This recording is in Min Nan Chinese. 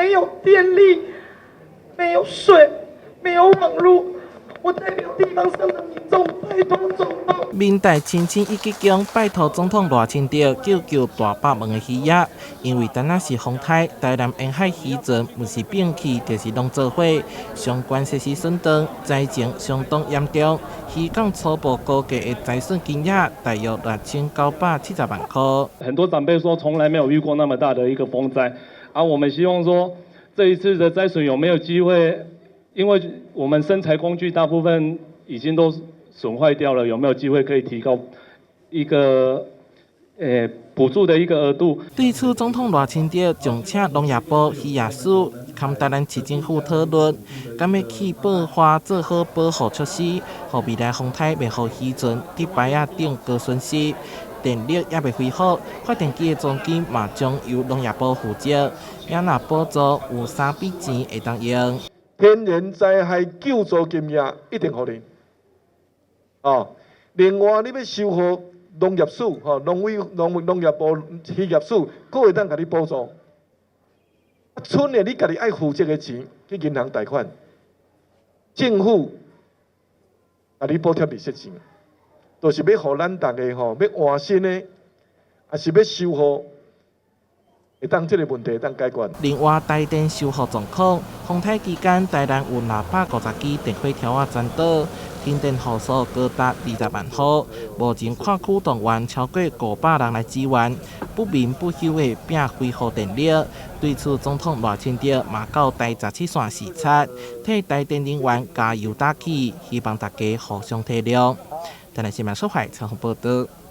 沒有電力，沒有水，沒有網路。我代表地方上的民眾，拜託總統。民代親親一鞠躬，拜託總統賴清德救救大霸門的漁業，因為單仔是風颱，台南沿海漁船毋是變去，就是攏做伙，相關設施損斷，災情相當嚴重。漁港初步估計的災損金額大約6970萬塊。很多長輩說，從來沒有遇過那麼大的一個風災，啊，我們希望說，這一次的災損有沒有機會？因為我們生財工具大部分已經都損壞掉了，有沒有機會可以提高一個補助的一個額度？對此，總統賴清德將請農業部漁業署佮台南市政府討論，敢欲去報花做好保護措施，予未來風颱袂予漁船佇排仔頂閣損失。電力猶未恢復，發電機的租金嘛將由農業部負責。也若補助有三筆錢會當用。天然災害救助金額一定予你。哦，另外你欲修復農業署，吼，農委農農業部漁業署，閣會當共你補助。賰的你家己愛負責的錢去銀行貸款，政府共你補貼利息錢，就是欲予咱逐家吼，欲換新的，抑是欲修復，會當這個問題會當解決。另外，台電修復狀況，風颱期間，台南有650支電火柱仔全倒，停電戶數高達20萬戶。目前跨區動員超過500人來支援，不眠不休的拼恢復電力。對此，總統賴清德嘛到台17線視察，替台電人員加油打氣，希望大家互相體諒。台南新聞蘇懷採訪報道。